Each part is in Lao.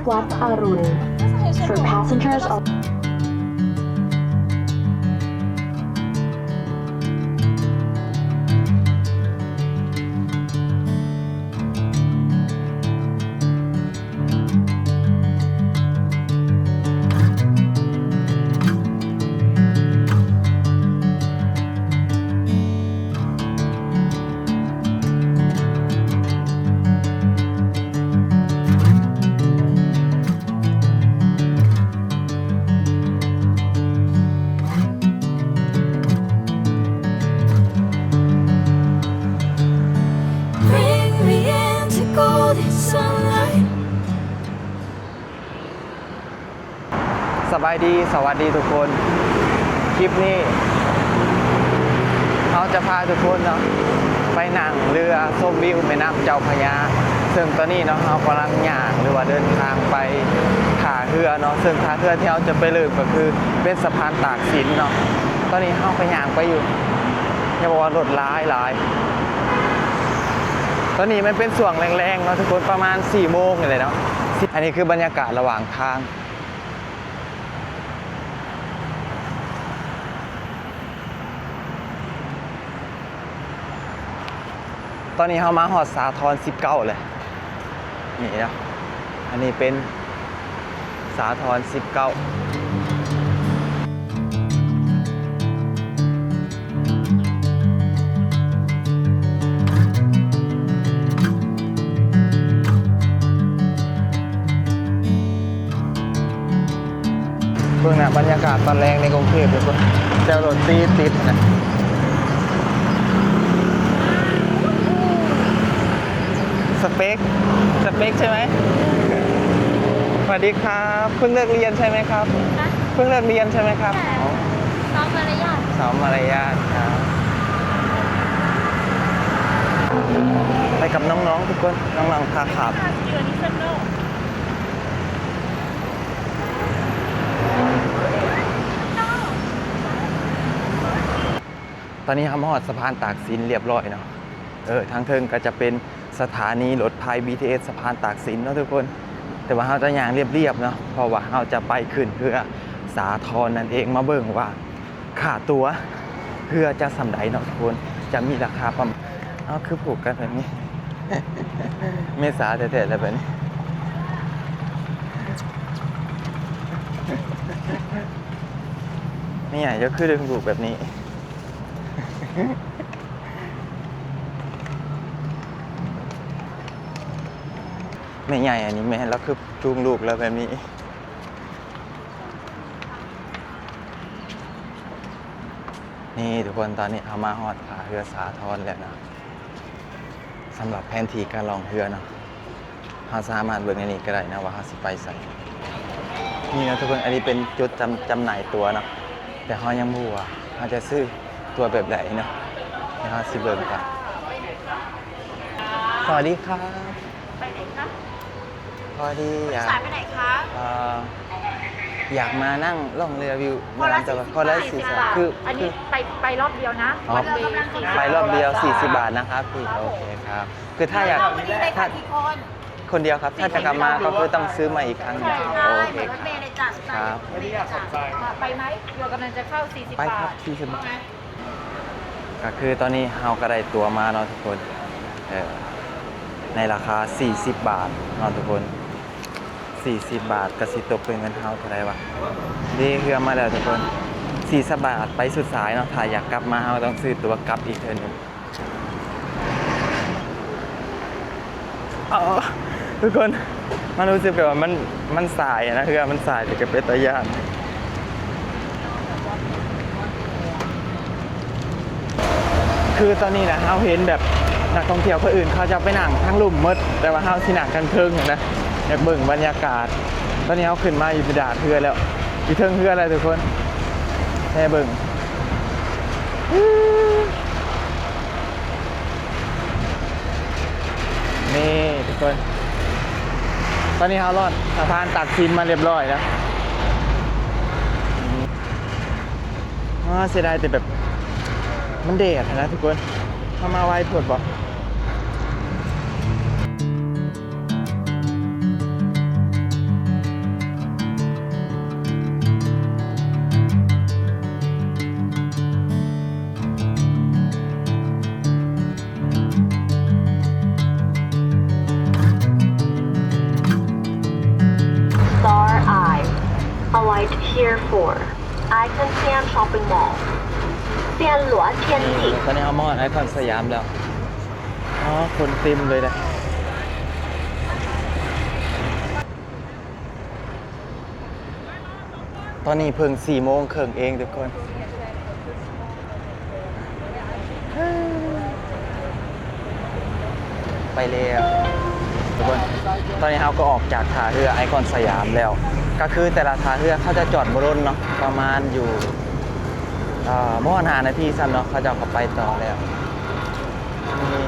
ວັດອະລຸນ for passengers on Bring me into golden sunlight. ສະບາຍດີ ສະຫວັດດີທຸກຄົນ. ຄລິບນີ້ເຮົາຈະພາທຸກຄົນເນາະ ໄປນັ່ງເຮືອຊົມວິວແມ່ນ້ຳເຈົ້າພະຍາ. ເຊິ່ງຕອນນີ້ເນາະ ເຮົາກຳລັງຍ່າງ ຫຼືວ່າເດີນທາງໄປທ່າເຮືອເນາະ. ເຊິ່ງທ່າເຮືອທີ່ເຮົາຈະໄປເລີ່ມກໍຄືເປັນສະພານຕາກສິນເນາະ. ຕອນນີ້ເຮົາກໍຍ່າງໄປຢູ່ ຢ່າບອກວ່າລົດຫຼາຍໆ. ຕອນນີ້ມັນເປັນຊ່ວງແລງໆເນາະທຸກຄົນ ປະມານສີ່ໂມງນີ້ແຫຼະເນາະ. ອັນນີ້ຄືບັນຍາກາດລະຫວ່າງທາງ. ຕອນນີ້ເຮົາມາຮອດສາທອນສິບເກົ້າແລ້ວ ນີ້ເນາະ. ອັນນີ້ເປັນສາທອນສິບເກົ້າ. ເບິ່ງນະ ບັນຍາກາດຕອນແລງໃນກຸງເທບເດີ ແຕ່ລົດຕິດຕິດນະ. ສະເປັກ ສະເປັກໃຊ່ໄໝ? ສະຫວັດດີຄັບ ເພິ່ງເລີກຮຽນໃຊ່ໄໝຄັບ? ຮະ? ເພິ່ງເລີກຮຽນໃຊ່ໄໝຄັບ? ແຕ່ ອໍ ຊ້ອມມາລະຍາດ ຊ້ອມມາລະຍາດຄັບ. ໄປກັບນ້ອງໆທຸກຄົນ ນ້ອງໆພາຂັບ. ຕອນນີ້ເຮົາມາຮອດສະພານຕາກສິນລຽບຮ້ອຍເນາະ. ເອີ ທາງເທິງກໍຈະເປັນສະຖານີລົດໄຟ ບີທີເອສ ສະພານຕາກສິນເນາະທຸກຄົນ. ແຕ່ວ່າເຮົາຈະຍ່າງລຽບໆເນາະ ເພາະວ່າເຮົາຈະໄປຂຶ້ນເຮືອສາທອນນັ້ນເອງ. ມາເບິ່ງວ່າຄ່າຕົ໋ວເຮືອຈະສ່ຳໃດເນາະທຸກຄົນ ຈະມີລາຄາປະມານ. ເອົາ ຄືຜູກກັນແບບນີ້ ເມສາແທ້ໆແລ້ວແບບນີ້. ແມ່ໃຫຍ່ ເຈົ້າຄືດຶງລູກແບບນີ້? ແມ່ໃຫຍ່ອັນນີ້ແມ່ນລາວຄືຈູງລູກລາວແບບນີ້. ນີ້ທຸກຄົນ ຕອນນີ້ເຮົາມາຮອດທ່າເຮືອສາທອນແລ້ວນະ. ສຳລັບແຜນທີ່ການລ່ອງເຮືອເນາະ ເຮົາສາມາດເບິ່ງໃນນີ້ກໍໄດ້ນະວ່າເຮົາຊິໄປໃສ. ນີ້ນະທຸກຄົນ ອັນນີ້ເປັນຈຸດຈຳ ຈຳໜ່າຍຕົ໋ວເນາະ ແຕ່ເຮົາຍັງບໍ່ຮູ້ວ່າເຮົາຈະຊື້ຕົ໋ວແບບໃດເນາະ. ດຽວເຮົາຊິເບິ່ງກັນ. ສະຫວັດດີຄັບ. ໄປໄຫນຄະ? ພໍດີຢາກ ສາຍໄປໄຫນຄະ? ເອີ ຢາກມານັ່ງລ່ອງເຮືອວິວ ຄົນລະສີ່ສິບບາດ. ຄົນລະສີ່ສິບບາດ ຄື ອັນນີ້ ຄື ໄປ ໄປລອບດຽວນະ. ອໍ ວັນເວ ສີ່ສິບບາດ ໄປລອບດຽວສີ່ສິບບາດນະຄັບພີ່. ໂອເຄຄັບ. ຄືຖ້າຢາກ ຄົນດຽວຄັບ ຖ້າຈະກັບມາກໍຄືຕ້ອງຊື້ໃໝ່ອີກຄັ້ງໜຶ່ງ. ໂອເຄຄັບ. ໄປໄໝ? ດຽວກຳລັງຈະເຂົ້າ ສີ່ສິບບາດ. ໄປຄັບ ສີ່ສິບບາດ. ກໍຄືຕອນນີ້ເຮົາກໍໄດ້ຕົ໋ວມາເນາະທຸກຄົນ ເອີ ໃນລາຄາສີ່ສິບບາດເນາະທຸກຄົນ. ສີ່ສິບບາດກໍຊິຕົກເປັນເງິນເຮົາເທົ່າໃດວະ? ເດ້ ເຮືອມາແລ້ວທຸກຄົນ. ສີ່ສິບບາດໄປສຸດສາຍເນາະ. ຖ້າຢາກກັບມາ ເຮົາຕ້ອງຊື້ຕົ໋ວກັບອີກເທື່ອໜຶ່ງ. ເອົາ ທຸກຄົນ ມັນຮູ້ສຶກແບບວ່າມັນ ມັນສາຍນະ ເຮືອມັນສາຍ ແຕ່ກໍເປັນຕາຢ້ານ. ຄືຕອນນີ້ນະ ເຮົາເຫັນແບບນັກທ່ອງທ່ຽວຄົນອື່ນເຂົາເຈົ້າໄປນັ່ງທາງລຸ່ມໝົດ ແຕ່ວ່າເຮົາຊິນັ່ງທາງເທິງຫັ້ນນະ. ຢາກເບິ່ງບັນຍາກາດ. ຕອນນີ້ເຮົາຂຶ້ນມາຢູ່ທີ່ດາດເຮືອແລ້ວ ຢູ່ເທິງເຮືອແລ້ວທຸກຄົນ. ແຮ່ເບິ່ງ ນີ້ທຸກຄົນ ຕອນນີ້ເຮົາລອດສະພານຕາກສິນມາລຽບຮ້ອຍແລ້ວ. ອາ ເສຍດາຍແຕ່ແບບມັນແດດຫັ້ນນະທຸກຄົນ. ເຮົາມາໄວໂພດບໍ? Right here for Icon Siam Shopping Mall. 暹罗天地. ນີ້ ຕອນນີ້ເຮົາມາຮອດໄອຄອນສະຫຍາມແລ້ວ. ອໍ ຄົນເຕັມເລີຍນະ. ຕອນນີ້ເພິ່ງສີ່ໂມງເຄິ່ງເອງທຸກຄົນ. ໄປແລ້ວທຸກຄົນ. ຕອນນີ້ເຮົາກໍອອກຈາກທ່າເຮືອໄອຄອນສະຫຍາມແລ້ວ. ກໍຄືແຕ່ລະທ່າເຮືອເຂົາຈະຈອດບໍ່ດົນເນາະ, ປະມານຢູ່ ເອີ ບໍ່ຮອດຫ້ານາທີຊ້ຳເນາະ, ເຂົາເຈົ້າກໍໄປຕໍ່ແລ້ວ. ນີ້.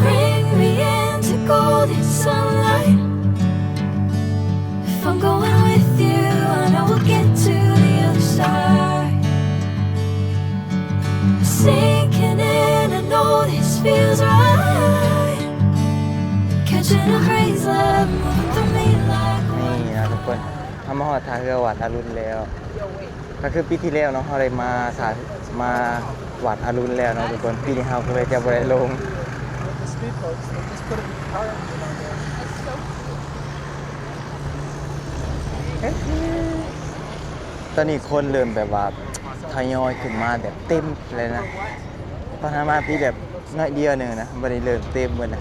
Bring me into golden sunlight. If I'm going with you, I know we'll get to the other side. Sinking in, I know this feels right. Catching a breeze, love moving through me like ນີ້ນະທຸກຄົນ, ເຮົາມາຮອດທ່າເຮືອວັດອະລຸນແລ້ວ. ກໍຄືປີທີ່ແລ້ວເນາະ ເຮົາໄດ້ມາສາ ມາວັດອະລຸນແລ້ວເນາະທຸກຄົນ, ປີນີ້ເຮົາກໍເລີຍຈະບໍ່ໄດ້ລົງ. ຕອນນີ້ຄົນເລີ່ມແບບວ່າທະຍອຍຂຶ້ນມາແບບເຕັມເລີຍນະ, ຕອນເຮົາມາປີແບບໜ້ອຍດຽວໜຶ່ງນະ, ບັດນີ້ເລີ່ມເຕັມໝົດນະ.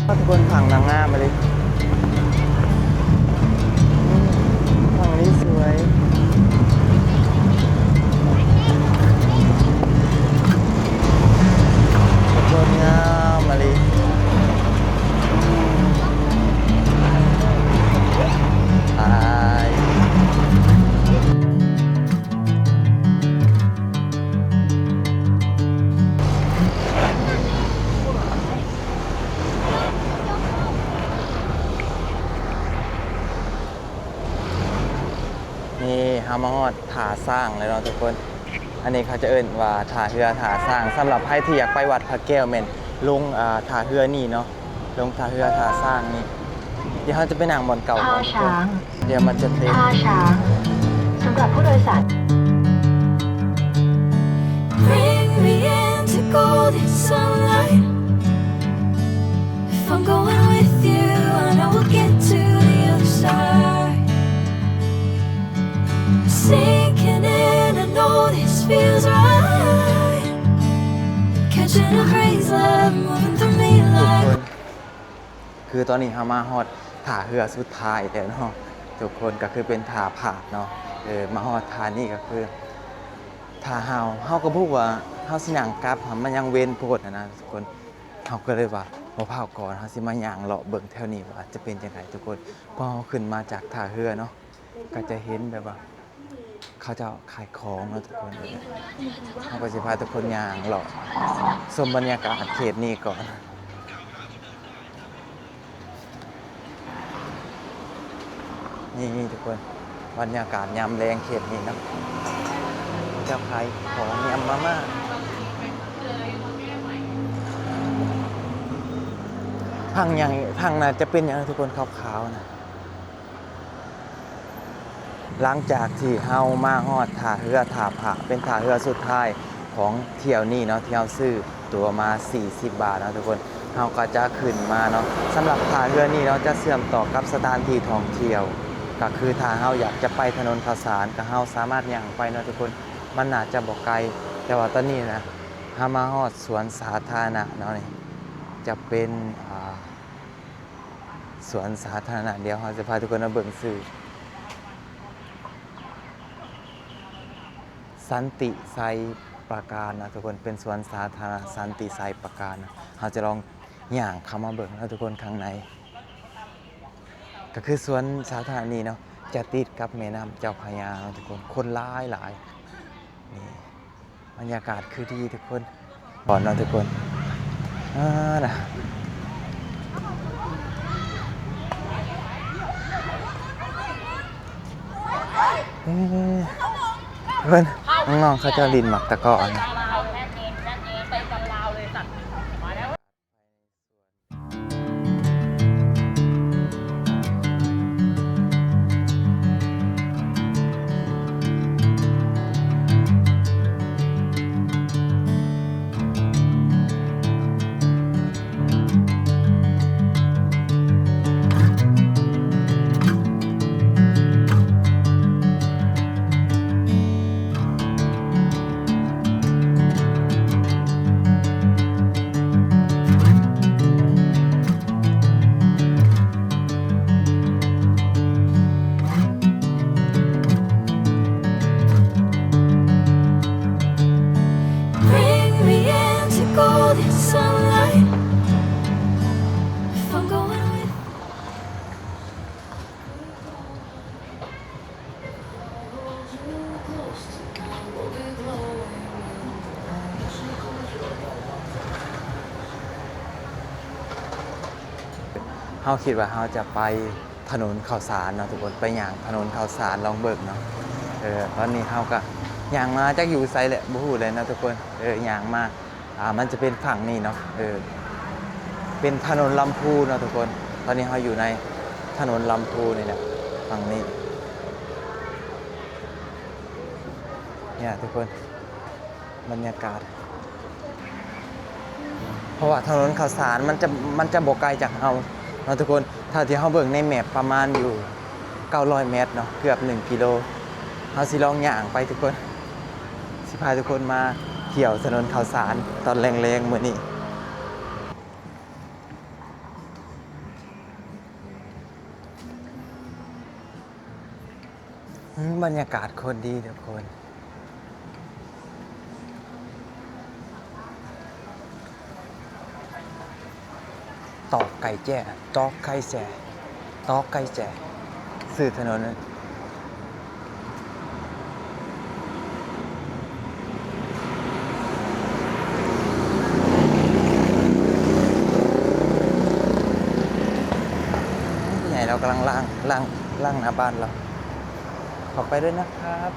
ທຸກຄົນ ຜັງນາງງາມມາເລີຍ. ຜັງນີ້ສວຍ. ຄົນງາມມາເລີຍ. ນີ້ເຮົາມາຮອດທ່າຊ້າງແລ້ວເນາະທຸກຄົນ. ອັນນີ້ເຂົາຈະເອີ້ນວ່າທ່າເຮືອທ່າຊ້າງ. ສຳລັບໃຜທີ່ຢາກໄປວັດພະແກ້ວແມ່ນລົງ ອ່າ ທ່າເຮືອນີ້ເນາະ, ລົງທ່າເຮືອທ່າຊ້າງນີ້. ດຽວເຮົາຈະໄປນັ່ງບ່ອນເກົ່າກ່ອນທຸກຄົນ, ດຽວມັນຈະເຕັມ. ທ່າຊ້າງ ສຳລັບຜູ້ໂດຍສານ. Bring me into golden sunlight. If I'm going with you, I know we'll get to the other side. Sinking in, I know this feels right. Catching a breeze, love moving through me like ຄືຕອນນີ້ເຮົາມາຮອດທ່າເຮືອສຸດທ້າຍແລ້ວເນາະທຸກຄົນ, ກໍຄືເປັນທ່າພາກເນາະ. ເອີ ມາຮອດທ່ານີ້ກໍຄື ຖ້າເຮົາ ເຮົາກໍບໍ່ຮູ້ວ່າເຮົາຊິນັ່ງກັບ ມັນຍັງເວັນໂພດຫັ້ນນະທຸກຄົນ. ເຮົາກໍເລີຍວ່າບໍ່ພ້າວກ່ອນ, ເຮົາຊິມາຍ່າງເລາະເບິ່ງແຖວນີ້ວ່າຈະເປັນຈັ່ງໃດທຸກຄົນ. ພໍເຮົາຂຶ້ນມາຈາກທ່າເຮືອເນາະ ກໍຈະເຫັນແບບວ່າເຂົາເຈົ້າຂາຍຂອງເນາະທຸກຄົນ. ເຮົາກໍຊິພາທຸກຄົນຍ່າງເລາະຊົມບັນຍາກາດເຂດນີ້ກ່ອນ. ນີ້ທຸກຄົນ ບັນຍາກາດຍາມແລງເຂດນີ້ເນາະ, ເຈົ້າຂາຍຂອງຍຳມາມ່າ. ທາງຫຍັງ ທາງໜ້າຈະເປັນຫຍັງທຸກຄົນ ຂາວໆນະ. ຫຼັງຈາກທີ່ເຮົາມາຮອດທ່າເຮືອທ່າພະ ເປັນທ່າເຮືອສຸດທ້າຍຂອງຖ້ຽວນີ້ເນາະ, ທີ່ເຮົາຊື້ ຕົວມາສີ່ສິບບາດເນາະທຸກຄົນ. ເຮົາກໍຈະຂຶ້ນມາເນາະ. ສຳລັບທ່າເຮືອນີ້ເນາະ ຈະເຊື່ອມຕໍ່ກັບສະຖານທີ່ທ່ອງທ່ຽວ, ກໍຄືຖ້າເຮົາຢາກຈະໄປຖະໜົນເຂົ້າສານ ກໍເຮົາສາມາດຍ່າງໄປເນາະທຸກຄົນ, ມັນໜ້າຈະບໍ່ໄກ. ແຕ່ວ່າຕອນນີ້ນະ ເຮົາມາຮອດສວນສາທາລະນະເນາະ, ນີ້ຈະເປັນ ອ່າ ສວນສາທາລະນະ. ດຽວເຮົາຈະພາທຸກຄົນມາເບິ່ງຊື່. ສັນຕິໄຊປະການນະທຸກຄົນ, ເປັນສວນສາທາລະນະສັນຕິໄຊປະການນະ. ເຮົາຈະລອງຍ່າງເຂົ້າມາເບິ່ງນະທຸກຄົນ, ຂ້າງໃນກໍຄືສວນສາທາລະນະນີ້ເນາະ, ຈະຕິດກັບແມ່ນ້ຳເຈົ້າພະຍາເນາະທຸກຄົນ. ຄົນຫຼາຍໆ ນີ້ ບັນຍາກາດຄືດີທຸກຄົນ ກ່ອນເນາະທຸກຄົນ. ອ່າ ນະ ເອີ ເພິ່ນ ນ້ອງໆ ເຂົາເຈົ້າຫຼິ້ນໝາກຕະກອນ. ເຮົາຄິດວ່າເຮົາຈະໄປຖະໜົນເຂົ້າສານເນາະທຸກຄົນ, ໄປຍ່າງຖະໜົນເຂົ້າສານລອງເບິ່ງເນາະ. ເອີ ຕອນນີ້ເຮົາກະຍ່າງມາ ຈັກຢູ່ໃສແຫຼະ ບໍ່ຮູ້ເລີຍເນາະທຸກຄົນ. ເອີ ຍ່າງມາ ອ່າ ມັນຈະເປັນຝັ່ງນີ້ເນາະ, ເອີ ເປັນຖະໜົນລຳພູເນາະທຸກຄົນ. ຕອນນີ້ເຮົາຢູ່ໃນຖະໜົນລຳພູນີ້ແຫຼະ ຝັ່ງນີ້ ເນຍທຸກຄົນ ບັນຍາກາດ. ເພາະວ່າຖະໜົນເຂົ້າສານມັນຈະ ມັນຈະບໍ່ໄກຈາກເຮົາເນາະທຸກຄົນ. ເທົ່າທີ່ເຮົາເບິ່ງໃນແມັບປະມານຢູ່ເກົ້າຮ້ອຍແມັດເນາະ, ເກືອບໜຶ່ງກິໂລ. ເຮົາຊິລອງຍ່າງໄປທຸກຄົນ. ຊິພາທຸກຄົນມາທ່ຽວຖະໜົນເຂົ້າສານຕອນແລງໆມື້ນີ້. ອືມ ບັນຍາກາດໂຄດດີທຸກຄົນ. ຕອກໄກ່ແຈ້ ຕອກໄກ່ແຈ້ ຕອກໄກ່ແຈ້ ຊື່ຖະໜົນ. ຜູ້ໃຫຍ່ລາວກຳລັງລ້າງ ລ້າງ ລ້າງໜ້າບ້ານລາວ. ຂໍໄປດ້ວຍນະຄັບ.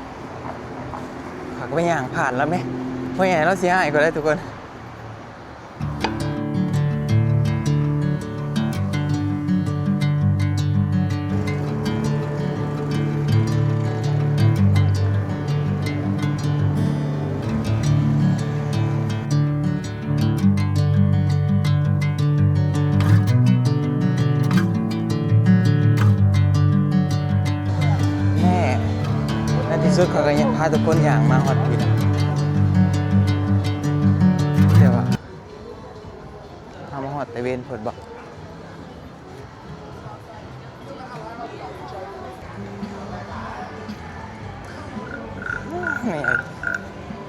ຫາກໄປຍ່າງຜ່ານລາວແມ້ ພໍ່ໃຫຍ່ລາວຊິຮ້າຍກວ່າໄດ໋ທຸກຄົນ. ແນ່ ໃນທີ່ສຸດຂ້ອຍກໍຍັງພາທຸກຄົນຍ່າງມາຮອດພີ້ ແຕ່ວ່າເຮົາມາຮອດແຕ່ເວັນໂພດບໍ. ແມ່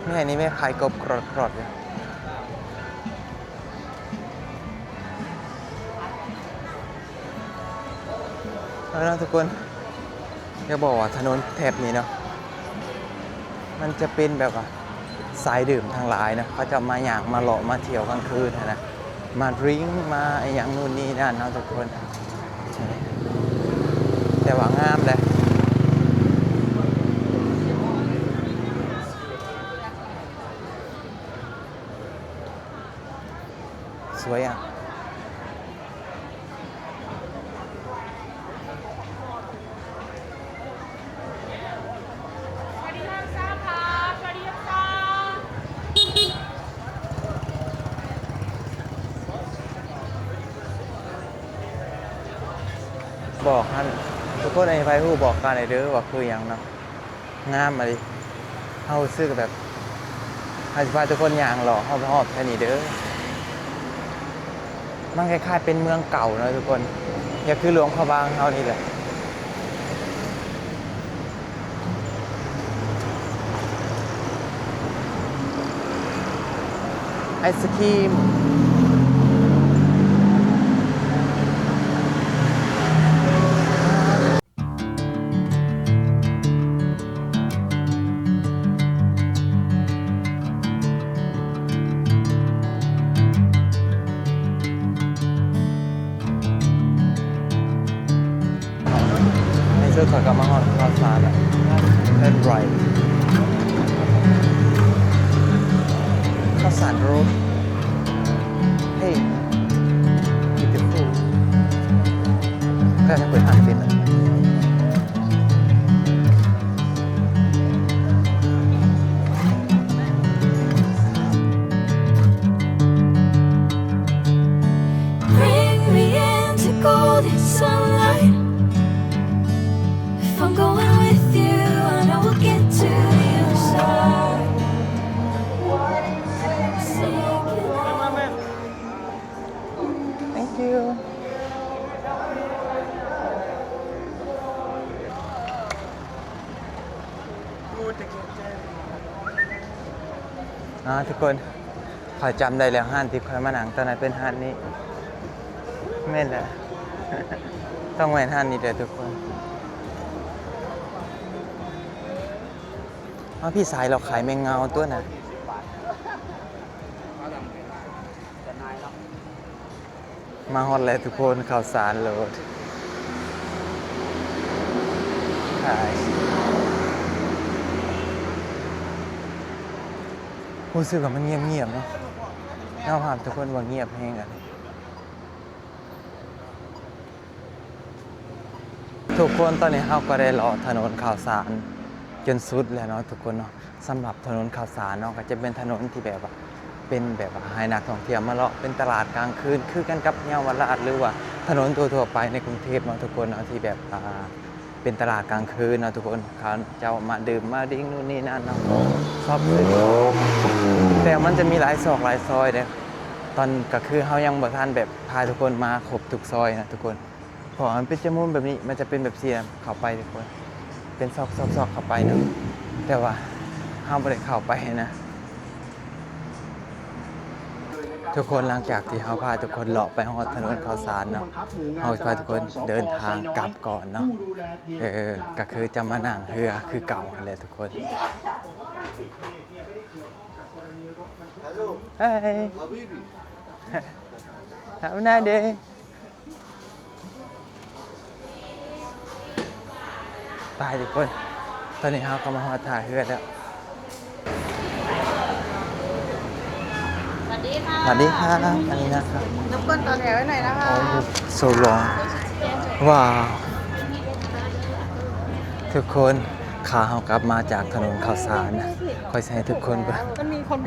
ແມ່ນີ້ແມ່ຂາຍກົບກຣອດໆຢູ່. ເອົາເນາະທຸກຄົນ ຢາກບອກວ່າຖະໜົນແຖບນີ້ເນາະ ມັນຈະເປັນແບບວ່າ ສາຍດື່ມທັງຫຼາຍເນາະ ເຂົາເຈົ້າມາຍ່າງມາເລາະມາທ່ຽວກາງຄືນຫັ້ນນະ ມາດຣິງ ມາອີ່ຫຍັງນູ້ນນີ້ນັ້ນເນາະທຸກຄົນ. ແຕ່ວ່າງາມເດ້ ສວຍອະ. ບອກຫັ້ນ ທຸກຄົນໃຫ້ໃຜຮູ້ບອກກັນແດ່ເດີວ່າຄືຫຍັງເນາະ. ງາມອີ່ຫຼີ ເຮົາຮູ້ສຶກແບບ ເຮົາຊິພາທຸກຄົນຍ່າງເລາະຮອບໆແຖວນີ້ເດີ. ມັນຄ້າຍໆເປັນເມືອງເກົ່າເນາະທຸກຄົນ ຢ່າຄືຫຼວງພະບາງເຮົານີ້ແຫຼະ. ໄອສະຄຣີມ. ໃນທີ່ສຸດຂ້ອຍກໍມາຮອດຂ່າວສານແລ້ວ ເອີ້ນໄຣ ຂ່າວສານໂຣດ. Hey, beautiful. ກໍຍັງເປີດຮ້ານເປັນນະ. Bring me into golden sunlight. If I'm going with you, I know we'll get to the other side. Thank you. ອ່າ ທຸກຄົນ ຂ້ອຍຈຳໄດ້ແລ້ວ ຮ້ານທີ່ຂ້ອຍມານັ່ງຕອນນັ້ນເປັນຮ້ານນີ້. ແມ່ນແຫຼະ ຕ້ອງແມ່ນຮ້ານນີ້ແຫຼະທຸກຄົນ. ເອົາ ພີ່ຊາຍລາວຂາຍແມງເງົາຕົວະນະ. ມາຮອດແລ້ວທຸກຄົນ ເຂົ້າສານໂລດ ຮູ້ສຶກວ່າມັນງຽບໆເນາະ ຍອມຮັບທຸກຄົນວ່າງຽບແຮງ. ທຸກຄົນ ຕອນນີ້ເຮົາກໍໄດ້ເລາະຖະໜົນຂ່າວສານຈົນສຸດແລ້ວເນາະທຸກຄົນເນາະ. ສຳລັບຖະໜົນຂ່າວສານເນາະ ກໍຈະເປັນຖະໜົນທີ່ແບບວ່າ ເປັນແບບວ່າໃຫ້ນັກທ່ອງທ່ຽວມາເລາະ ເປັນຕະຫຼາດກາງຄືນ ຄືກັນກັບເຍົາວະລາດ ຫຼືວ່າຖະໜົນທົ່ວໆໄປໃນກຸງເທບເນາະທຸກຄົນເນາະ ທີ່ແບບ ອ່າ ເປັນຕະຫຼາດກາງຄືນເນາະທຸກຄົນ. ເຂົາເຈົ້າມາດື່ມມາດິ້ງ ນູ່ນນີ້ນັ້ນເນາະ ຊອບຊື້ ແຕ່ມັນຈະມີຫຼາຍຊອກຫຼາຍຊອຍເດ້. ຕອນ ກໍຄືເຮົາຍັງບໍ່ທັນແບບພາທຸກຄົນມາຄົບທຸກຊອຍນະທຸກຄົນ ເພາະວ່າມັນເປັນຈະມຸມແບບນີ້ ມັນຈະເປັນແບບສີ່ຫຼ່ຽມເຂົ້າໄປທຸກຄົນ ເປັນຊອກໆໆເຂົ້າໄປເນາະ ແຕ່ວ່າເຮົາບໍ່ໄດ້ເຂົ້າໄປນະທຸກຄົນ. ຫຼັງຈາກທີ່ເຮົາພາທຸກຄົນເລາະໄປຮອດຖະໜົນເຂົ້າສານເນາະ ເຮົາພາທຸກຄົນເດີນທາງກັບກ່ອນເນາະ. ເອີ ກໍຄືຈະມານັ່ງເຮືອຄືເກົ່າຫັ້ນແຫຼະທຸກຄົນ. Hey, have a nice day. ໄປທຸກຄົນ ຕອນນີ້ເຮົາກໍມາຮອດທ່າເຮືອແລ້ວ. ສະຫວັດດີຄ່ະ ສະຫວັດດີຄ່ະ ອັນນີ້ນະຄັບ ລົບກວນຕໍ່ແຖວໄວ້ໜ້ອຍນະຄະ. Oh, so long. ວ້າວ ທຸກຄົນ ຂາເຮົາກັບມາຈາກຖະໜົນເຂົ້າສານນະ ຂ້ອຍຊິໃຫ້ທຸກຄົນເບິ່ງ ມັນມີຄົນ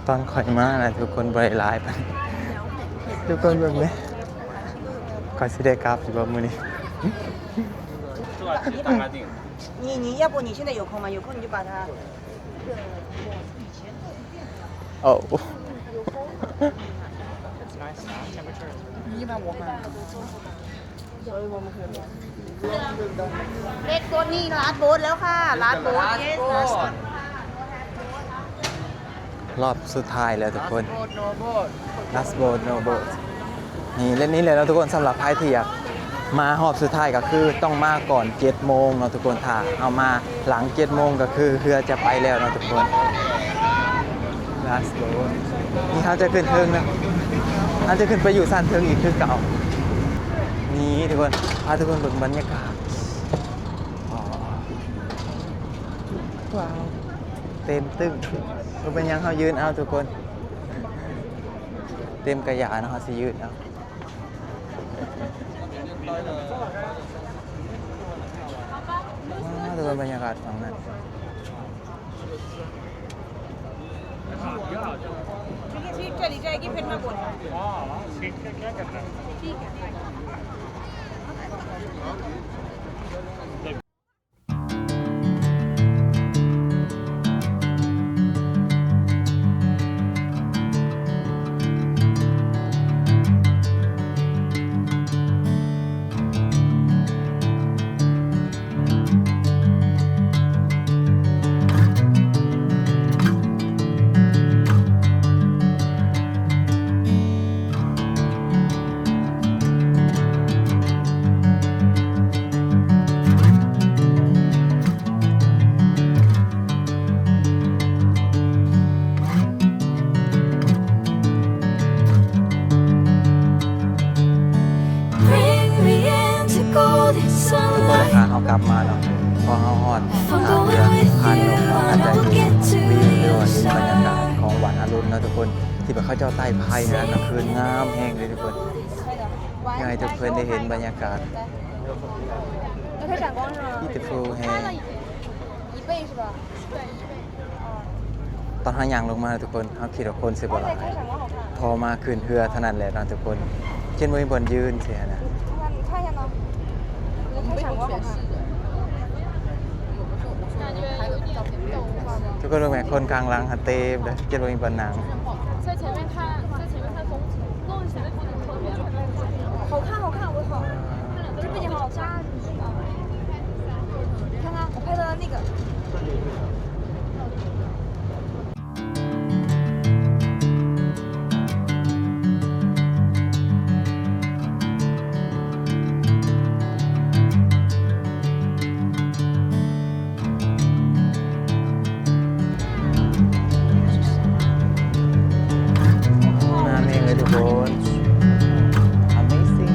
ຕອນຂ້ອຍມານະ ທຸກຄົນບໍ່ໄດ້ຫຼາຍປານໃດ. ທຸກຄົນເບິ່ງເດ້ ຂ້ອຍຊິໄດ້ກັບຢູ່ບໍ່ມື້ນີ້? 你，你，要不你现在有空吗？有空你就把它。哦。你一般我买。 Let's go ນີ້ last boat ແລ້ວຄ່ະ last boat yes last boat. ຮອບສຸດທ້າຍແລ້ວທຸກຄົນ last boat no boat ນີ້ ແລະນີ້ແຫຼະເນາະທຸກຄົນ. ສຳລັບໃຜທີ່ຢາກມາຮອບສຸດທ້າຍກໍຄືຕ້ອງມາກ່ອນເຈັດໂມງເນາະທຸກຄົນ ຖ້າເຮົາມາຫຼັງເຈັດໂມງກໍຄືເຮືອຈະໄປແລ້ວເນາະທຸກຄົນ. Last boat ນີ້ເຮົາຈະຂຶ້ນເທິງນະ ເຮົາຈະຂຶ້ນໄປຢູ່ຊັ້ນເທິງອີກຄືເກົ່າ. ນີ້ທຸກຄົນ ພາທຸກຄົນເບິ່ງບັນຍາກາດ ວ້າວ ເຕັມຕຶ້ງ. ບໍ່ເປັນຫຍັງ ເຮົາຢືນເອົາທຸກຄົນ ເຕັມກະຢາເນາະ ເຮົາຊິຢືນເອົາ. ວ້າວ ທຸກຄົນ ບັນຍາກາດຝັ່ງນັ້ນ. ທຸກຄົນ ຫຼັງຈາກເຮົາກັບມາເນາະ ພໍເຮົາຮອດທ່າເຮືອ ຜ່ານລົງມາ ກໍຈະເຫັນວິວ ຫຼືວ່າເຫັນບັນຍາກາດຂອງວັນອະລຸນເນາະທຸກຄົນ ທີ່ວ່າເຂົາເຈົ້າໄຕ້ໄພນະ ກາງຄືນງາມແຮງເລີຍທຸກຄົນ. ຢາກໃຫ້ທຸກຄົນໄດ້ເຫັນບັນຍາກາດ beautiful ແຮງ. ຕອນເຮົາຍ່າງລົງມາທຸກຄົນ ເຮົາຄິດວ່າຄົນຊິບໍ່ຫຼາຍ ພໍມາຂຶ້ນເຮືອເທົ່ານັ້ນແຫຼະເນາະທຸກຄົນ ຈົນບໍ່ມີບ່ອນຢືນຊີ້ຫັ້ນນະ. ທຸກຄົນເບິ່ງແມ້ ຄົນຂ້າງຫຼັງຫັ້ນເຕັມເລີຍ ຈົນບໍ່ມີບ່ອນນັ່ງ. 好看，好看，我好。这边也好看。你看看，我拍的那个。 ງາມແຮງເລີຍທຸກຄົນ amazing.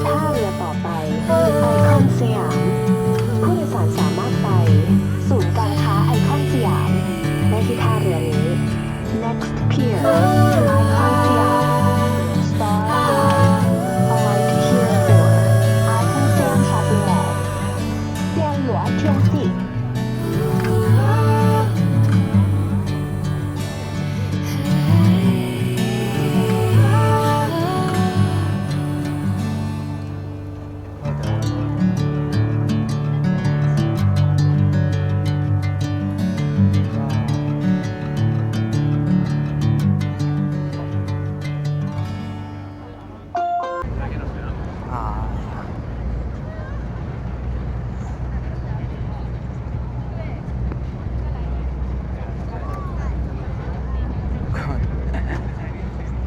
ท่าเรือต่อไป ไอคอนสยาม ผู้โดยสารสามารถไปศูนย์การค้าไอคอนสยามได้ที่ท่าเรือนี้. Next pier, Icon Siam. Star Alight here for Icon Siam Shopping Mall. 线路安全第一。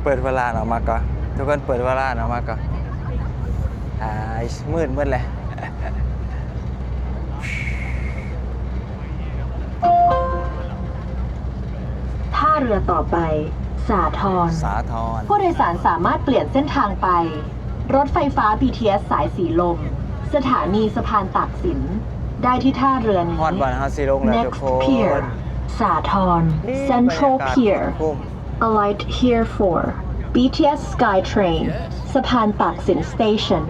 ເປີດຝາລ້ານອອກມາກ່ອນ ທຸກຄົນ ເປີດຝາລ້ານອອກມາກ່ອນ. ອາຍ ມືດໝົດແລ້ວ. ท่าเรือต่อไป สาทร สาทร ผู้โดยสารสามารถเปลี่ยนเส้นทางไป รถไฟฟ้า บีทีเอส สายสีลม สถานีสะพานตากสิน ได้ที่ท่าเรือนี้ ฮอดบ้านเฮาสิลงแล้วทุกคน Next pier สาทร Central Pier Alight here for บีทีเอส SkyTrain สะพานตากสิน Station.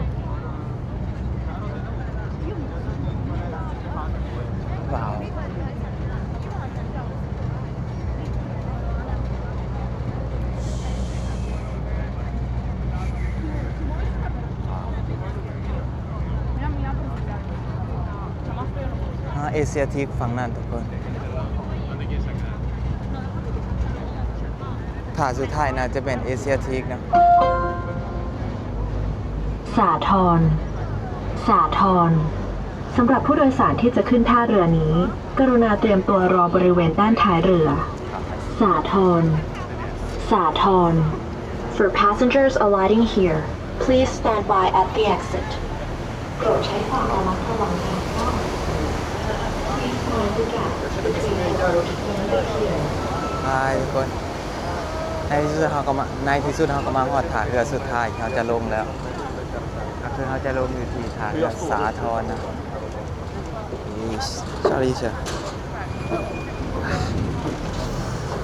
ວ້າວ. ເອເຊຍທິກຝັ່ງນັ້ນທຸກຄົນ. ທ່າສຸດທ້າຍໜ້າຈະແມ່ນເອເຊຍທິກເນາະ. ສາທອນ ສາທອນ สำหรับผู้โดยสารที่จะขึ้นท่าเรือนี้ กรุณาเตรียมตัวรอบริเวณด้านท้ายเรือ สาทร สาทร For passengers alighting here, please stand by at the exit. โปรดใช้ความระมัดระวังทางด้านหน้า Please mind the gap between the boat and the pier. ໄປທຸກຄົນ ໃນທີ່ສຸດເຮົາກໍມາ ໃນທີ່ສຸດເຮົາກໍມາຮອດທ່າເຮືອສຸດທ້າຍ ເຮົາຈະລົງແລ້ວ ກໍຄືເຮົາຈະລົງຢູ່ທີ່ທ່າເຮືອສາທອນນະ. Sorry sir.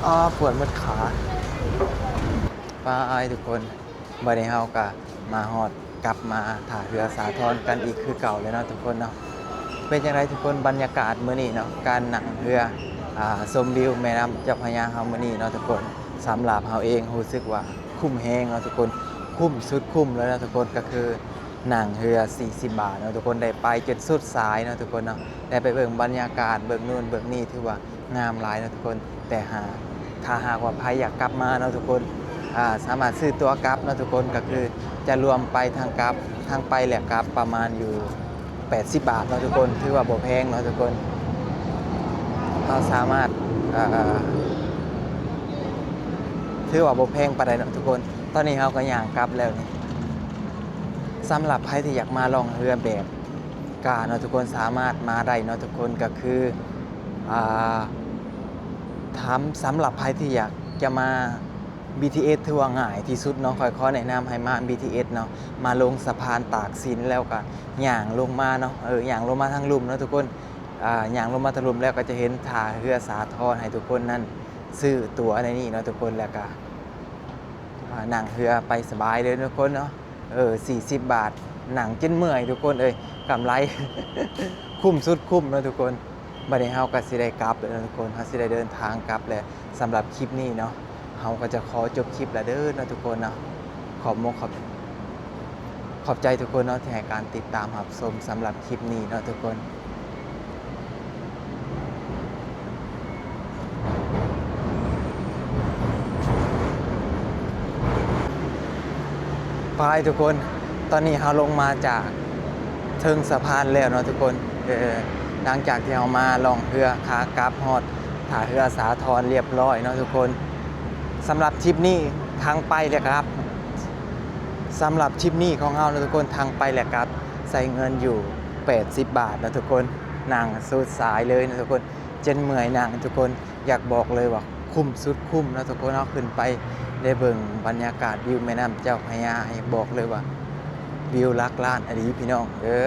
ອ້າ ປວດໝົດຂາ. ໄປທຸກຄົນ ບັດນີ້ເຮົາກໍມາຮອດ ກັບມາທ່າເຮືອສາທອນກັນອີກຄືເກົ່າແລ້ວເນາະທຸກຄົນເນາະ. ເປັນຈັ່ງໃດທຸກຄົນ ບັນຍາກາດມື້ນີ້ເນາະ ການນັ່ງເຮືອ ອ່າ ຊົມວິວແມ່ນ້ຳເຈົ້າພະຍາເຮົາມື້ນີ້ເນາະທຸກຄົນ. ສຳລັບເຮົາເອງຮູ້ສຶກວ່າຄຸ້ມແຮງເນາະທຸກຄົນ ຄຸ້ມສຸດຄຸ້ມເລີຍເນາະທຸກຄົນ. ກໍຄືນັ່ງເຮືອສີ່ສິບບາດເນາະທຸກຄົນ ໄດ້ໄປຈົນສຸດສາຍເນາະທຸກຄົນເນາະ ໄດ້ໄປເບິ່ງບັນຍາກາດ ເບິ່ງໂນ່ນເບິ່ງນີ້ ຖືວ່າ ງາມຫຼາຍເນາະທຸກຄົນ. ແຕ່ຫາ ຖ້າຫາກວ່າໃຜຢາກກັບມາເນາະທຸກຄົນ ອ່າ ສາມາດຊື້ຕົ໋ວກັບເນາະທຸກຄົນ ກໍຄືຈະລວມໄປທັງກັບ ທັງໄປແລະກັບປະມານຢູ່ແປດສິບບາດເນາະທຸກຄົນ ຖືວ່າບໍ່ແພງເນາະທຸກຄົນ. ເຮົາສາມາດ ເອີ ຖືວ່າບໍ່ແພງປານໃດເນາະທຸກຄົນ. ຕອນນີ້ເຮົາກໍຍ່າງກັບແລ້ວນີ້. ສຳລັບໃຜທີ່ຢາກມາລ່ອງເຮືອແບບ ກາເນາະທຸກຄົນ ສາມາດມາໄດ້ເນາະທຸກຄົນ. ກໍຄື ອ່າ ຖາມ ສຳລັບໃຜທີ່ຢາກຈະມາ ບີທີເອສ ຖືວ່າງ່າຍທີ່ສຸດເນາະ. ຂ້ອຍຂໍແນະນຳໃຫ້ມາ ບີທີເອສ ເນາະ ມາລົງສະພານຕາກສິນ ແລ້ວກໍຍ່າງລົງມາເນາະ ເອີ ຍ່າງລົງມາທາງລຸ່ມເນາະທຸກຄົນ. ອ່າ ຍ່າງລົງມາທາງລຸ່ມແລ້ວກໍຈະເຫັນທ່າເຮືອສາທອນ ໃຫ້ທຸກຄົນນັ້ນຊື້ຕົ໋ວໃນນີ້ເນາະທຸກຄົນ ແລ້ວກໍ ອ່າ ນັ່ງເຮືອໄປສະບາຍເລີຍທຸກຄົນເນາະ. ເອີ ສີ່ສິບບາດ ນັ່ງຈົນເມື່ອຍທຸກຄົນເອີຍ ກຳໄລ ຄຸ້ມສຸດຄຸ້ມເນາະທຸກຄົນ. ບັດນີ້ເຮົາກໍຊິໄດ້ກັບແລ້ວເນາະທຸກຄົນ ເຮົາຊິໄດ້ເດີນທາງກັບແລ້ວ. ສຳລັບຄລິບນີ້ເນາະ ເຮົາກໍຈະຂໍຈົບຄລິບແລ້ວເດີເນາະທຸກຄົນເນາະ. ຂອບມົກຂອບ ຂອບໃຈທຸກຄົນເນາະ ທີ່ໃຫ້ການຕິດຕາມຮັບຊົມສຳລັບຄລິບນີ້ເນາະທຸກຄົນ. ໄປທຸກຄົນ ຕອນນີ້ເຮົາລົງມາຈາກເທິງສະພານແລ້ວເນາະທຸກຄົນ. ເອີ ຫຼັງຈາກທີ່ເຮົາມາລ່ອງເຮືອຂາກັບຮອດທ່າເຮືອສາທອນລຽບຮ້ອຍເນາະທຸກຄົນ. ສຳລັບທຣິບນີ້ທັງໄປແລະກັບ ສຳລັບທຣິບນີ້ຂອງເຮົາເນາະທຸກຄົນ ທັງໄປແລະກັບ ໃຊ້ເງິນຢູ່ແປດສິບບາດເນາະທຸກຄົນ. ນັ່ງສຸດສາຍເລີຍເນາະທຸກຄົນ ຈົນເມື່ອຍນັ່ງທຸກຄົນ. ຢາກບອກເລີຍວ່າຄຸ້ມສຸດຄຸ້ມເນາະທຸກຄົນ. ເຮົາຂຶ້ນໄປໄດ້ເບິ່ງບັນຍາກາດວິວແມ່ນ້ຳເຈົ້າພະຍາ ຢາກບອກເລີຍວ່າວິວຫຼັກລ້ານອີ່ຫຼີພີ່ນ້ອງເອີ.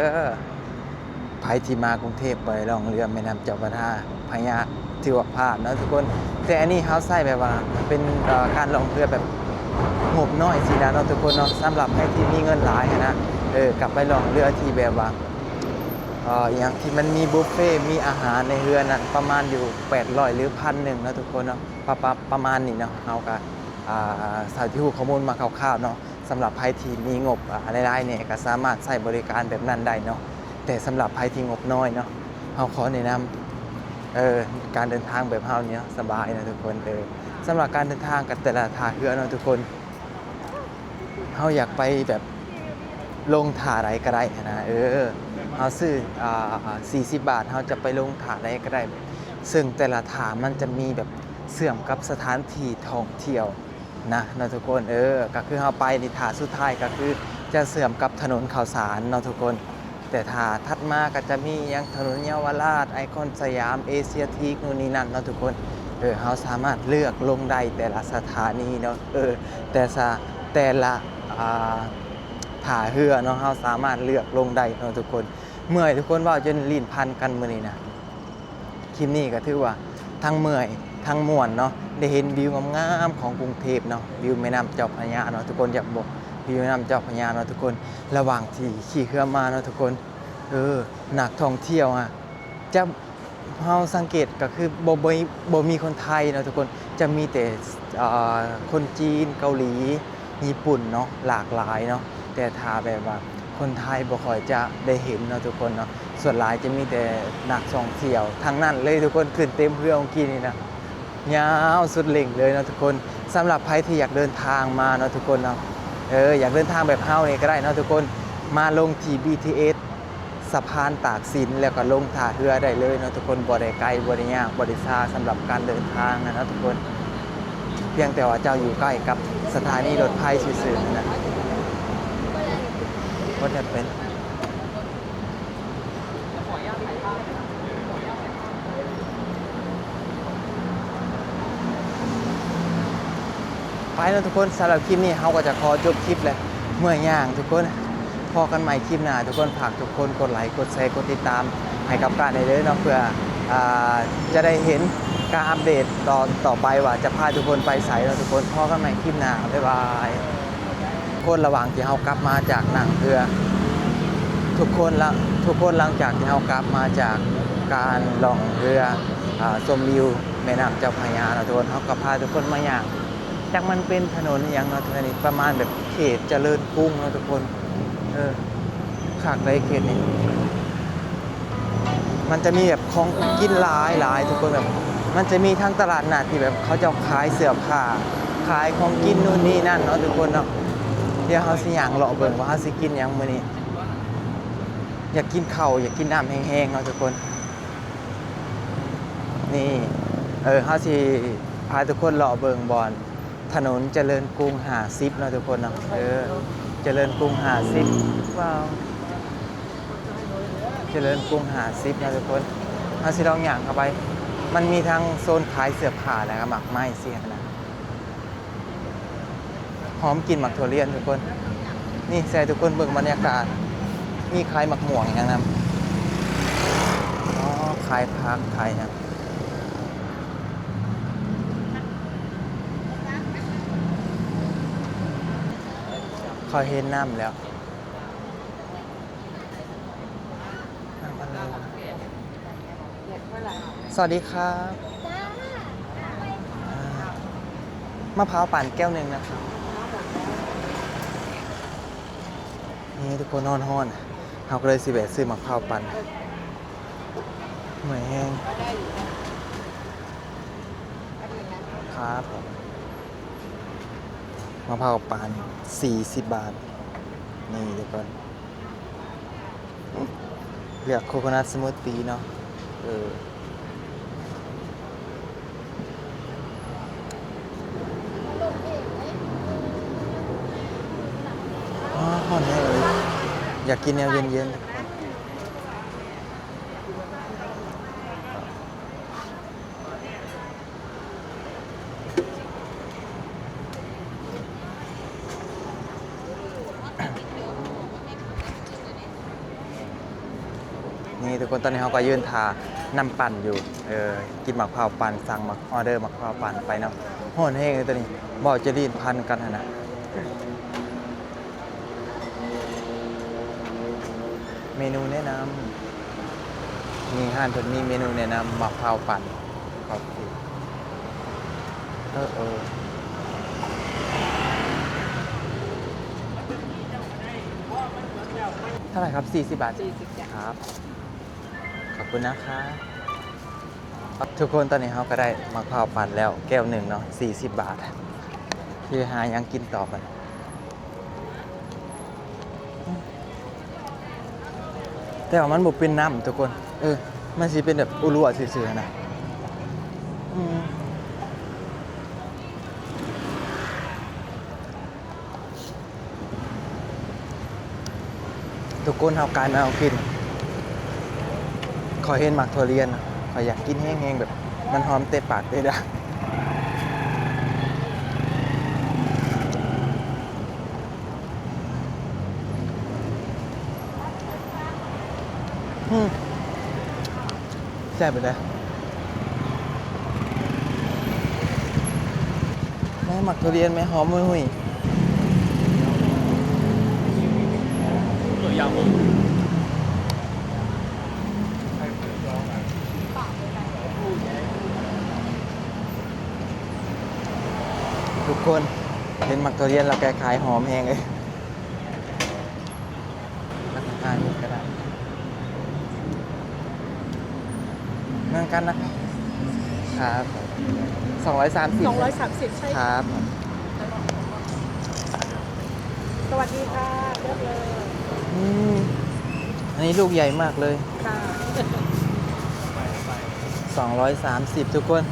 ໃຜທີ່ມາກຸງເທບບໍ່ໄດ້ລ່ອງເຮືອແມ່ນ້ຳເຈົ້າພະຍາ ພະຍາ ຖືວ່າພາດເນາະທຸກຄົນ. ແຕ່ອັນນີ້ເຮົາໃຊ້ແບບວ່າເປັນ ເອີ ການລ່ອງເຮືອແບບງົບນ້ອຍຊີ້ນະເນາະທຸກຄົນເນາະ. ສຳລັບໃຜທີ່ມີເງິນຫຼາຍຫັ້ນນະ ເອີ ກໍໄປລ່ອງເຮືອທີ່ແບບວ່າ ເອີ ອີ່ຫຍັງທີ່ມັນມີບຸບເຟ ມີອາຫານໃນເຮືອນັ້ນ ປະມານຢູ່ແປດຮ້ອຍ ຫຼື ພັນໜຶ່ງເນາະທຸກຄົນເນາະ ປະ ປະ ປະມານນີ້ເນາະ. ເຮົາກໍ ອ່າ ເທົ່າທີ່ຮູ້ຂໍ້ມູນມາຄ່າວໆເນາະ. ສຳລັບໃຜທີ່ມີງົບ ອ່າ ຫຼາຍໆແດ່ ກໍສາມາດໃຊ້ບໍລິການແບບນັ້ນໄດ້ເນາະ. ແຕ່ສຳລັບໃຜທີ່ງົບນ້ອຍເນາະ ເຮົາຂໍແນະນຳ ເອີ ການເດີນທາງແບບເຮົານີ້ເນາະ ສະບາຍເນາະທຸກຄົນ. ເອີ ສຳລັບການເດີນທາງກັບແຕ່ລະທ່າເຮືອເນາະທຸກຄົນ ເຮົາຢາກໄປແບບລົງທ່າໃດກໍໄດ້ຫັ້ນນະ. ເອີ ເຮົາຊື້ ອ່າ ສີ່ສິບບາດ ເຮົາຈະໄປລົງທ່າໃດກໍໄດ້ ເຊິ່ງແຕ່ລະທ່າມັນຈະມີແບບເຊື່ອມກັບສະຖານທີ່ທ່ອງທ່ຽວນະເນາະທຸກຄົນ. ເອີ ກໍຄືເຮົາໄປນີ້ ທ່າສຸດທ້າຍກໍຄືຈະເຊື່ອມກັບຖະໜົນເຂົ້າສານເນາະທຸກຄົນ. ແຕ່ຖ້າຖັດມາກໍຈະມີຫຍັງ ຖະໜົນເຍົາວະລາດ ໄອຄອນສະຫຍາມ ເອເຊຍທີກ ໂນ່ນນີ້ນັ້ນເນາະທຸກຄົນ. ເອີ ເຮົາສາມາດເລືອກລົງໄດ້ແຕ່ລະສະຖານີເນາະ. ເອີ ແຕ່ສະ ແຕ່ລະ ອ່າ ທ່າເຮືອເນາະ ເຮົາສາມາດເລືອກລົງໄດ້ເນາະທຸກຄົນ. ເມື່ອຍທຸກຄົນ ເວົ້າຈົນລີ້ນພັນກັນມື້ນີ້ນະ. ຄລິບນີ້ກໍຖືວ່າທັງເມື່ອຍທັງມ່ວນເນາະ ໄດ້ເຫັນວິວງາມໆຂອງກຸງເທບເນາະ ວິວແມ່ນ້ຳເຈົ້າພະຍາເນາະທຸກຄົນ. ຢາກບອກ ວິວແມ່ນ້ຳເຈົ້າພະຍາເນາະທຸກຄົນ ລະຫວ່າງທີ່ຂີ່ເຮືອມາເນາະທຸກຄົນ. ເອີ ນັກທ່ອງທ່ຽວອະ ຈະ ເຮົາສັງເກດກໍຄືບໍ່ ບໍ່ ບໍ່ມີຄົນໄທເນາະທຸກຄົນ ຈະມີແຕ່ ເອີ ຄົນຈີນ ເກົາຫຼີ ຍີ່ປຸ່ນເນາະ ຫຼາກຫຼາຍເນາະ. ແຕ່ຖ້າແບບວ່າ ຄົນໄທບໍ່ຄ່ອຍຈະໄດ້ເຫັນເນາະທຸກຄົນເນາະ, ສ່ວນຫຼາຍຈະມີແຕ່ນັກທ່ອງທ່ຽວທັງນັ້ນເລີຍທຸກຄົນ, ຂຶ້ນເຕັມເຮືອຂອງກີ້ນີ້ນະ ຍາວສຸດເຫຼັ້ງເລີຍເນາະທຸກຄົນ. ສຳລັບໃຜທີ່ຢາກເດີນທາງມາເນາະທຸກຄົນເນາະ, ເອີ ຢາກເດີນທາງແບບເຮົານີ້ກໍໄດ້ເນາະທຸກຄົນ, ມາລົງທີ່ ບີທີເອສ ສະພານຕາກສິນ ແລ້ວກໍລົງທ່າເຮືອໄດ້ເລີຍເນາະທຸກຄົນ, ບໍ່ໄດ້ໄກ ບໍ່ໄດ້ຍາກ ບໍ່ໄດ້ຊ້າສຳລັບການເດີນທາງນະເນາະທຸກຄົນ, ພຽງແຕ່ວ່າເຈົ້າຢູ່ໃກ້ກັບສະຖານີລົດໄຟຊື່ໆນະ. ໄປເນາະທຸກຄົນ, ສຳລັບຄລິບນີ້ເຮົາກໍຈະຂໍຈົບຄລິບແລ້ວ ເມື່ອຍຍ່າງທຸກຄົນ. ພໍ້ກັນໃໝ່ຄລິບໜ້າທຸກຄົນ, ຝາກທຸກຄົນກົດໄລ ກົດແຊ ກົດຕິດຕາມໃຫ້ກັບກ້າແດ່ເດີເນາະ, ເພື່ອ ອ່າ ຈະໄດ້ເຫັນການອັບເດດຕອນຕໍ່ໄປວ່າຈະພາທຸກຄົນໄປໃສເນາະທຸກຄົນ. ພໍ້ກັນໃໝ່ຄລິບໜ້າ, ບາຍບາຍ. ຄົນລະຫວ່າງທີ່ເຮົາກັບມາຈາກນັ່ງເຮືອ ທຸກຄົນລະ ທຸກຄົນຫຼັງຈາກທີ່ເຮົາກັບມາຈາກການລ່ອງເຮືອ ອ່າ ຊົມວິວແມ່ນ້ຳເຈົ້າພະຍາເນາະທຸກຄົນ, ເຮົາກໍພາທຸກຄົນມາຍ່າງ ຈັກມັນເປັນຖະໜົນອີ່ຫຍັງເນາະ, ອັນນີ້ປະມານແບບເຂດຈະເລີນກຸງເນາະທຸກຄົນ. ເອີ ຄັກເດເຂດນີ້. ມັນຈະມີແບບຂອງກິນຫຼາຍໆ ທຸກຄົນ, ແບບມັນຈະມີທັງຕະຫຼາດນັດທີ່ແບບເຂົາເຈົ້າຂາຍເສື້ອຜ້າ ຂາຍຂອງກິນໂນ່ນນີ້ນັ້ນເນາະທຸກຄົນເນາະ. ດຽວເຮົາຊິຍ່າງເລາະເບິ່ງວ່າເຮົາຊິກິນຫຍັງມື້ນີ້. ຢາກກິນເຂົ້າ ຢາກກິນນ້ຳແຫ້ງໆເນາະທຸກຄົນ. ນີ້ ເອີ ເຮົາຊິພາທຸກຄົນເລາະເບິ່ງບ່ອນ ຖະໜົນຈະເລີນກຸງຫ້າສິບເນາະທຸກຄົນເນາະ. ເອີ ຈະເລີນກຸງຫ້າສິບ ວ້າວ ຈະເລີນກຸງຫ້າສິບເນາະທຸກຄົນ. ເຮົາຊິລອງຍ່າງເຂົ້າໄປ, ມັນມີທັງໂຊນຂາຍເສື້ອຜ້າ ແລ້ວກໍໝາກໄມ້ຊີ້ນະ. ຫອມກິ່ນໝາກຖົ່ວລຽນທຸກຄົນ. ນີ້ ໃຫ້ທຸກຄົນເບິ່ງບັນຍາກາດ, ມີຂາຍໝາກມ່ວງຫຍັງນຳ. ອໍ ຂາຍຜັກ ຂາຍຫຍັງ. ຂ້ອຍເຫັນນ້ຳແລ້ວ. ສະຫວັດດີຄັບ. ອ່າ ມະພ້າວປັ່ນແກ້ວໜຶ່ງນະຄັບ. ນີ້ທຸກຄົນ ຮ້ອນໆ ເຮົາກໍເລີຍຊິແວະຊື້ມະພ້າວປັ່ນ. ເມື່ອຍແຮງ. ຄັບ ມະພ້າວປັ່ນສີ່ສິບບາດ. ນີ້ທຸກຄົນ ເລືອກໂຄໂຄນັດສະມູດຕີເນາະ. ເອີ ອໍ ຮ້ອນແຮງເລີຍ, ຢາກກິນແນວເຢັນໆ. ນີ້ທຸກຄົນ ຕອນນີ້ເຮົາກໍຢືນຖ້ານ້ຳປັ່ນຢູ່. ເອີ ກິນໝາກພ້າວປັ່ນ, ສັ່ງໝາກ ອໍເດີໝາກພ້າວປັ່ນໄປເນາະ. ຮ້ອນແຮງເລີຍຕອນນີ້, ເວົ້າຈະລີ້ນພັນກັນຫັ້ນນະ. ເມນູແນະນຳ, ນີ້ຮ້ານເພິ່ນມີເມນູແນະນຳ ໝາກພ້າວປັ່ນ ຄອບເຄກ. ເອີ ເອີ ເທົ່າໃດຄັບ? ສີ່ສິບບາດ. ສີ່ສິບ ຈ້ະ ຄັບ. ຂອບຄຸນນະຄັບ. ທຸກຄົນ ຕອນນີ້ເຮົາກໍໄດ້ໝາກພ້າວປັ່ນແລ້ວແກ້ວໜຶ່ງເນາະ, ສີ່ສິບບາດ. ຊິໄປຫາຫຍັງກິນຕໍ່ບັດ? ແຕ່ວ່າມັນບໍ່ເປັນນ້ຳທຸກຄົນ, ເອີ ມັນຊິເປັນແບບອົວລົວະຊື່ໆນະ. ອືມ. ທຸກຄົນ ເຮົາກາຍມາເອົາກິນ. ຂ້ອຍເຫັນໝາກຖົ່ວລຽນ, ຂ້ອຍຢາກກິນແຮງໆ ແບບມັນຫອມເຕະປາກເຕະດາກ. ອືມ ແຊບເລີຍ. ແມ່ ໝາກທຸລຽນແມ່ ຫອມຫຸຍໆ. ທຸກຄົນ ເຫັນໝາກທຸລຽນແລ້ວ ກາຍຂາຍຫອມແຮງເລີຍ. ອ່າ ນີ້ກໍໄດ້ ເໝືອນກັນນະ ຄັບ ສອງຮ້ອຍສາມສິບ ສອງຮ້ອຍສາມສິບ ໃຊ່ ຄັບ ສະຫວັດດີຄ່ະ ເລືອກເລີຍ ອືມ ອັນນີ້ລູກໃຫຍ່ມາກເລີຍ ຄ່ະ ສອງຮ້ອຍສາມສິບ ທຸກຄົນ.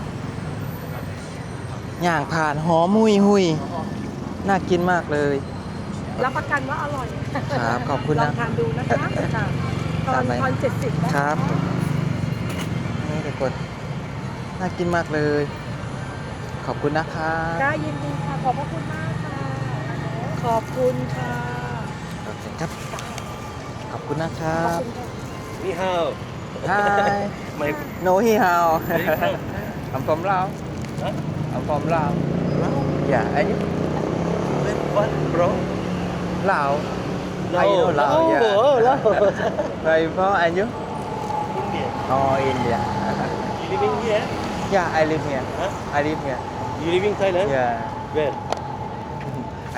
ຍ່າງຜ່ານ ຫອມຫຸຍໆ ໜ້າກິນມາກເລີຍ ຮັບປະກັນວ່າອະຮ່ອຍ ຄັບ ຂອບຄຸນນະ ລອງທານດູນະຄະ ຄ່ະ ທອນ ທອນເຈັດສິບນະ ຄັບ ນີ້ທຸກຄົນ ໜ້າກິນມາກເລີຍ ຂອບຄຸນນະຄັບ ຈ້າ ຍິນດີຄ່ະ ຂອບພະຄຸນມາກຄ່ະ ຂອບຄຸນຄ່ະ ໂອເຄຄັບ ຂອບຄຸນນະຄັບ ຂອບຄຸນຄ່ະ ນີ້ຮາວ Hi. My No, he how? Where you from? I'm from Laos. Huh? I'm from Laos. Laos? Yeah, and you? Where, what, bro? Laos. Laos. I know Laos, Laos, yeah. Oh, Laos. Where you from? And you? India. Oh, India. You living here? Yeah, I live here. Huh? I live here. You living Thailand? Yeah. Where?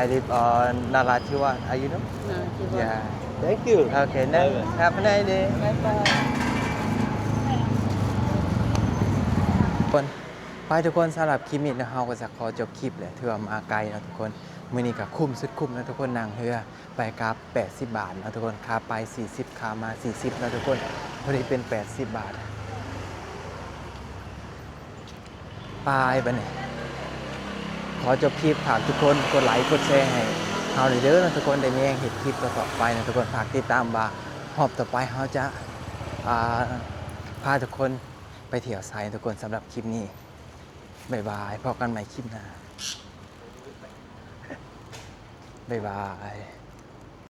I live on Narathiwat. Are you know? Narathiwat. Yeah. Thank you. Okay, bye bye. Have a nice day. Bye bye. ທຸກຄົນ ໄປທຸກຄົນ ສຳລັບຄລິບນີ້ເນາະ ເຮົາກໍຈະຂໍຈົບຄລິບແຫຼະ ຖືວ່າມາໄກເນາະທຸກຄົນ ມື້ນີ້ກໍຄຸ້ມສຸດຄຸ້ມເນາະທຸກຄົນ ນັ່ງເຮືອໄປກັບແປດສິບບາດເນາະທຸກຄົນ ຂາໄປສີ່ສິບ ຂາມາສີ່ສິບເນາະທຸກຄົນ ພໍດີເປັນແປດສິບບາດ. ປາຍ ບາດນີ້ ຂໍຈົບຄລິບ ຝາກທຸກຄົນກົດໄລກົດແຊໃຫ້ເຮົາແດ່ເດີເນາະທຸກຄົນ ໄດ້ມີແຮງເຮັດຄລິບຕໍ່ໆໄປເນາະທຸກຄົນ ຝາກຕິດຕາມວ່າຮອບຕໍ່ໄປເຮົາຈະ ອ່າ ພາທຸກຄົນໄປທ່ຽວໃສທຸກຄົນ ສຳລັບຄລິບນີ້ ບາຍບາຍ ພໍ້ກັນໃໝ່ຄລິບໜ້າ ບາຍບາຍ.